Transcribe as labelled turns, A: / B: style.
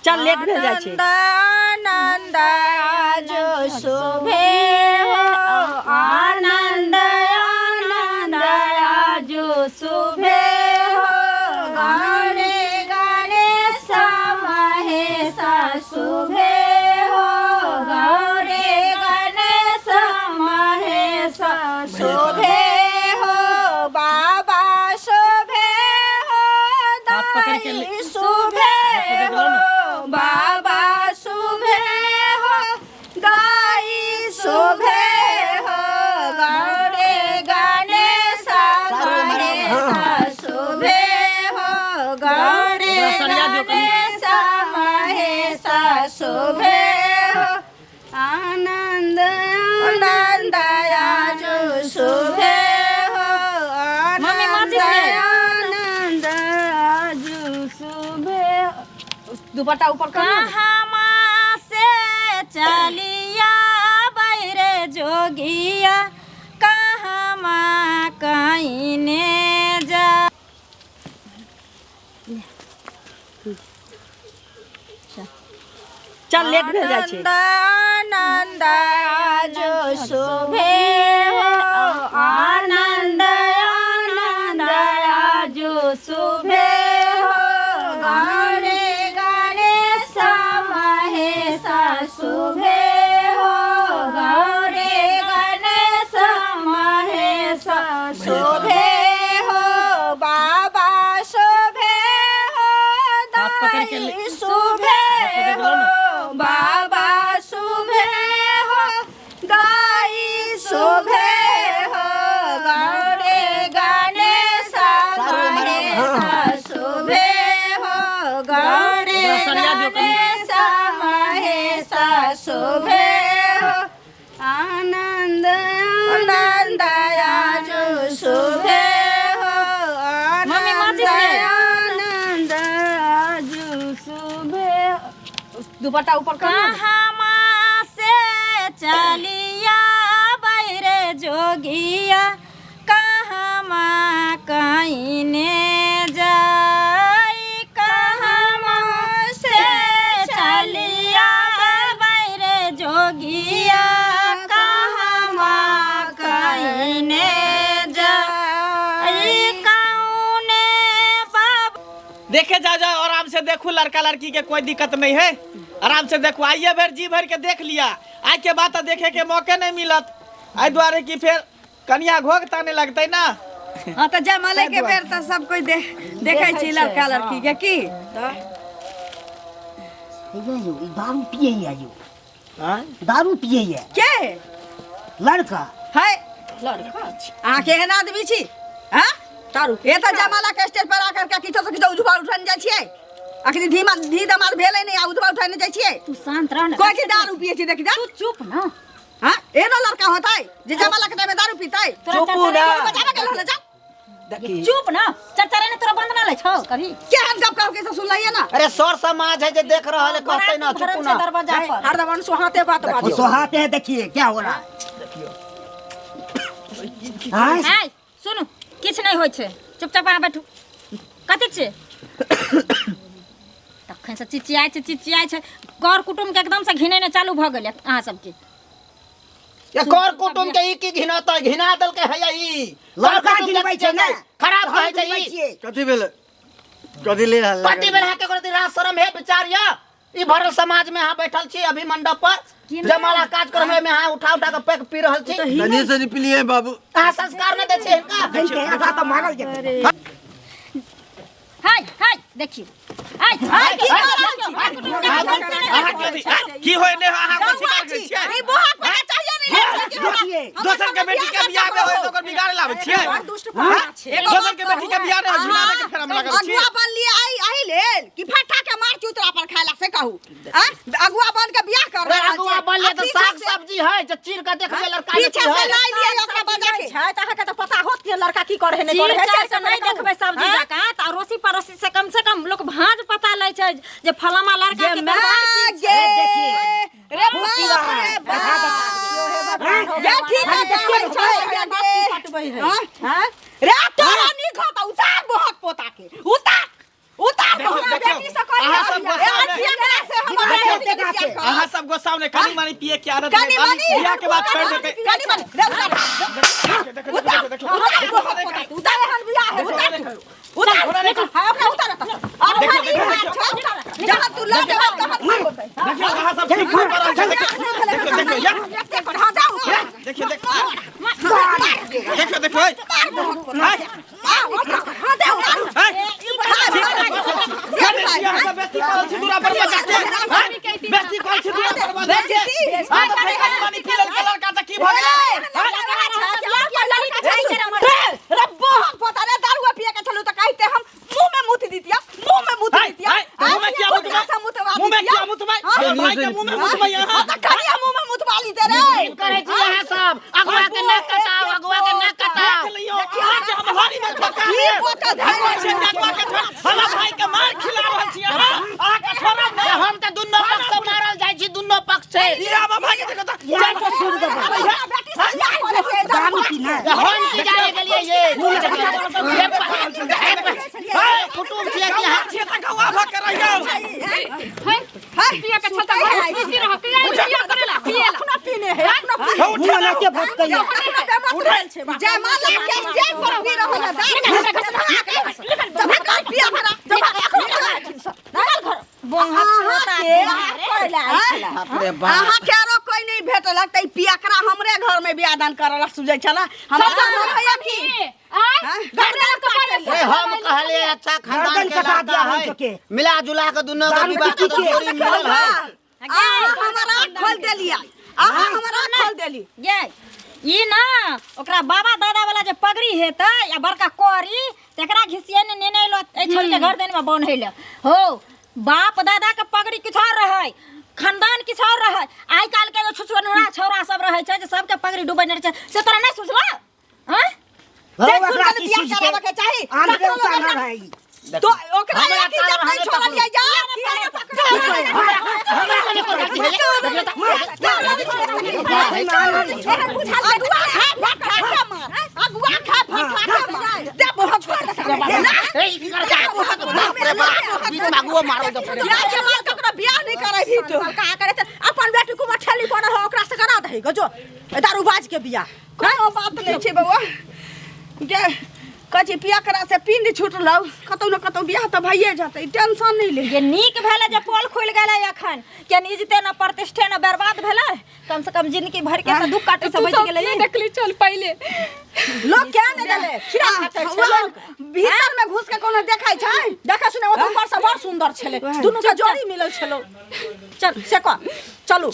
A: चल लेट भेल जाइ छै।
B: आनंद जो शोभे हो, आनंद आनंद जो शोभे हो, गाने गाने महेश शोभे हो, गौरे गणेश महेश शोभे हो, बाबा शोभे हो,
C: हाथ पकड़ के ले-
B: दाई शोभे
C: हाथ पकड़ के
B: हो,
C: लो ना।
B: बाबा शोभे हो, दाई शोभे हो, गौरे गणेश महेश शोभे हो, गौरे
C: एकरा सरिया दियौ कनी।
B: गणेश महेश शोभे हो, आनंद आनंद आजो शोभे हो,
D: मम्मी,
B: आनंद
D: माचिस ले।
B: आनंद आजो शोभे हो।
A: दुपट्टा ऊपर कर ना।
D: कहाँ से चलिया बैरे जोगिया, कहाँ कहीं जा।
A: चल लेट भेल जाइ छै।
B: आनंद जो शोभे हो, आनंद आनंद जो शोभे हो, गौरे गणेश महेश शोभे हो, गौरे गणेश महेश शोभे हो, बाबा शोभे हो,
C: हाथ पकड़ के ले-
B: दाई शोभे
C: हाथ पकड़ के लो ना।
B: हो, बाबा शोभे हो, दाई शोभे हो, गौरे गणेश महेश शोभे हो, गौरे
C: एकरा सरिया दियौ कनी।
B: गणेश महेश शोभे हो, आनंद आनंद आजो शोभे हो,
D: मम्मी,
B: आनंद
D: माचिस ले।
B: आनंद आजो शोभे हो।
A: दुपट्टा ऊपर कर ना।
D: कहाँ से चलिया बैरे जोगिया, कहाँ कहीं जाई, कहाँ से चलिया बैरे जोगिया, कहाँ कहीं जाई, कौने बाबा।
C: देखे जा जाओ, आराम से देखो, लड़का लड़की के कोई दिक्कत नहीं है, आराम से देखो। आइए भर जी भर के देख लिया, आज के बाद तो देखे के मौके नहीं मिलत, आई दुआरे की फिर कनिया घोघ ताने लगते ना।
E: हाँ तऽ जयमाले के बेर तऽ सब कोई देख देखै छी लड़का लड़की के की।
F: हे यौ, ई दारू पियैया यौ।
C: आँय?
F: दारू पियैया।
E: के?
F: लड़का।
E: है लड़का, अहाँ केहन आदमी छी? हाँ,
A: दारू
E: ये तऽ जयमाला के स्टेज पर आकर के किछो से किछो उधबा उठन जाइ छियै। अखनी धीमा धी दमाद भेलै नहि आ उधबा उठने जाइ छियै।
D: तू शांत रह ना।
E: कोई के दारू पिए छी देखि जा।
D: तू चुप ना।
E: हाँ, एहनो लड़का होतै जे जयमाला के टाइम में दारू पीतै?
D: तोरा
G: चुप
D: चर्चा
G: ना।
E: बचाबे के रहले जा।
G: देखी।
D: चुप ना, चर्चा ने तोरा बंद ना ले छौ कभी।
E: केहन गप कहू के सुनलहिए ना।
G: अरे सर समाज है जे देख रहल है, कहते ना
D: भरल
G: चुप
D: छै
G: ना।
D: दरवाजा पर।
A: हरदम सोहाते बात
F: वो
A: बाजो।
F: सोहाते हैं, देखिए क्या हो रहा है। आँय?
D: हाय सुनू, किछु नहि होइ छै, चुपचाप अहाँ बैठू। कथी छै तखन से चिचियाइ छै, चिचियाइ छै? कर कुटुम्ब के एकदम से घिनेने चालू भऽ गेलै अहाँ सबके।
G: ये कर कुटुम्ब के ई की घिनतै? घिना देलकै है ई
F: लड़का
G: कर कुटुम्ब के
F: घिनबै छै ने।
G: खराब
F: हम
G: कहै छै
F: घिनबै
G: ई।
F: छियै।
H: कथी भेलै? कथी ले हल्ला?
G: कथी भेल है केकरो राज शरम है विचार या? ई भरल समाज में अहाँ बैठल छी, अभी मंडप पर जमाला कार्यक्रम में अहाँ उठा उठा के पैक पी रहल छी।
H: तनी सनी पिलिए बाबू।
G: अहाँ संस्कार नहि दै छियै हिनका।
F: घंटे आधा तऽ मारल जेतै।
D: हाय हाय देखियौ, हाय हाय,
E: की कऽ रहल छी?
C: अहाँ कथी की होय ने? अहाँ कथी कर छियै?
E: ई बोहा पता चाहिए नहीं लड़की के
F: देखिए।
C: दोसर के बेटी के बियाह में होय तो ओकर बिगाड़े लाबै छियै?
A: दुष्ट पहाड़ छै।
E: एगो
C: दोसर
E: बात
C: के बेटी के
E: कहू,
C: बियाह में झुलाबे के फेर हम लागल छियै।
E: अगुआ बन लिए आई एहि लेल कि फट्टा के मार चूतरा पर खायला से कहू? आ अगुआ बन के बियाह कर
G: रे
E: रहल
G: अगुआ
E: छी।
G: बन लिए
E: आ
G: तऽ
E: पीछा
G: साग
E: से-
G: सब्जी है जे चीर के देखबै लड़का के
E: पीछे
G: की
E: से
G: है।
E: लाई लिए ओकरा बजा के।
A: छै तऽ अहाँके तऽ पता होत कि लड़का की करे है नहि
D: चीर
A: करे है।
D: चार के नहि देखबै सब्जी जकाँ तऽ अड़ोसी पड़ोसी से कम से कम लोक भाँज पता लै छै जे फलामा लड़का के व्यवहार की
E: गे
F: देखिए।
E: रे बाप रे बाप, ये ठीक है कहै छै ये गे। हाँ? रे तोरा नीक होता, उतार बोहक पोता के, उतार उतार
C: देखियौ,
E: बोहक।
C: देखियौ,
E: बेटी से कहि
C: अहाँ सब
E: ए,
C: गोस्सा
E: अथिया करा
C: सब गोस्सा ने कनी मनी पिए के आदत
E: कनी
C: है
E: मनी
C: बियाह के बाद छोड़ देते।
E: कनी मनी रे उतार।
C: देखो देखो देखो
E: उतार उतार एहन बियाह है उतार उतार। हां ओकरा उतार त और
C: देखो,
E: खाली
C: देखो,
E: हाथ
C: देखो।
E: छै उतार। जहाँ तू लऽ जेबा तहाँ तू होतै।
C: देखियो अहाँ सब ठीक कर रहल छै। देखियो देखियो देखियो या
E: देखो हां जाउ।
C: देखियो देखियो देखियो देखियो ओए।
E: हां हां जाउ।
C: ओए, करे छी अहाँ सब बेइज्जती करल छी दूरा पर बजा के। हाँ? बेइज्जती करल छी दूरा पर बजा के। हाँ, तऽ फेर कनी मनी पी लेलकै लड़का तऽ की भऽ गेलै?
E: रब्बो हम पता रे दारू पिए के छलू त कहते हम मुंह में मुत दितिया, मुंह में मुत
C: हाय,
E: दितिया।
C: हाय, मुंह में किया मुतबै? मुंह में किया मुतबै? हमर भाई के मुंह में मुतबै अहाँ?
E: त कनिया मुंह में मुतवा लीते रे।
G: करै छी अहाँ सब अगुआ के नाक कटाओ, अगुआ के नाक कटाओ।
C: देख लियौ, अहाँके हम हरी में ठोका
E: ई
C: देब।
E: बोतल धरि
C: अगुआ छै तऽ अगुआ के छोड़। हमर भाई के मार खिला रहल छी अहाँ। अहाँके छोड़ब नहि।
G: हम तऽ दुनू पक्ष से मारल जाइ छी, दुनू पक्ष से।
C: ई हमर भाई के देखो तऽ चल,
F: छोड़ देबै।
E: बेटी से बियाह करे छै।
F: दारू पीना
G: हम की जाए गेलियै ये ये कुटुम छियै कि अहाँ?
C: छियै तऽ गौआ भऽ के रहि जाउ।
B: पिया के छता घर रह के पिया करेला पिएला।
E: अपना पीने है अपना पीने।
C: हौ, उठा
F: मुँह
C: लाउ।
F: के भटकैया।
E: अपना बेमत रहल छै जय मां लग के जय पर पी रहल है दारू। जब का पिया भरा जब
D: निकल घर बोंगा
E: अहाँ के
G: बाप रे बाप।
E: अहाँ के आरो कोई नहीं भेटलक त ई पियकरा हमरे घर में बियाह दान करल सुजै छला हमरा मन होइया की
B: आय गर्दन कटा
G: ए, हम कहलिए अच्छा खानदान
F: गर्दन
G: के
F: कटा
G: लड़का
F: दिया हम
G: है
F: तो के।
G: मिला जुला के दुनू के
F: दारू
G: विवाह
F: पी
G: के
F: के।
G: जोड़ी मिलल है।
E: अहाँ हमर आँख खोल देलियै, अहाँ हमर आँख खोल देली।
D: ये ई ना ओकरा बाबा दादा वाला जे पगड़ी हेतै या बड़का कोरी तेकरा घिसियने नेने एलो एहि छोड़ के घर देन में बन्हैले हो। बाप दादा के पगड़ी किछु और रहै, खानदान किछु और रहै। आइ काल्हि के जो छुछुनरा छौड़ा सब रहै छै जे सबके पगड़ी डुबेने रहै छै से तोरा नहि सुझलौ? हँ?
E: देख
F: हौ,
E: सुन
F: ओकरा
E: के
F: की
E: बियाह
F: सुझतै?
E: कराबऽ के चाही।
F: आन
E: ककरो
F: बेवसा
E: लग
F: न रहै।
E: तो ओकरा
G: हमरा
E: एक इज्जत नहीं
G: तार
E: छोड़लियै जा किया ने पकड़ल। अगुआ खा फटका के मार, अगुआ खा फटका के मार। दे बहुत छोड़ दे।
G: ए, ई की करता? बाप रे बाप, बीच में अगुओ मारल दे पड़े।
E: बियाह के बाद ककरो बियाह नहीं करैबही तू।
A: का करे त अपन बेटी कुमार ठेली पड़ल हो ओकरा से करा दही गजो दारूबाज के बियाह।
E: कोनो बात नहीं छै बौआ। गे कहै छी पियकरा से पिंड छुटलौ, कतौ न कतौ बियाह तऽ भइए जेतै, टेंशन नहि ले।
D: ये नीक भेलै जे पोल खुलि गेलै अखन के इज्जते न प्रतिष्ठे न बर्बाद भेलै, कम से कम जिंदगी भर के तऽ दुख काटे से
B: तू
D: बचि
B: तो
D: गेलै।
B: नहीं देखली चल पहिले
A: लोग क्या नहीं देले खीरा खाते छै लोग।
E: भीतर में घुस के कोनो देखै छै?
A: देखा सुने ओ ऊपर से बड़ सुंदर छले, दुनू के जोड़ी मिलल छलो। चल से कह चलू।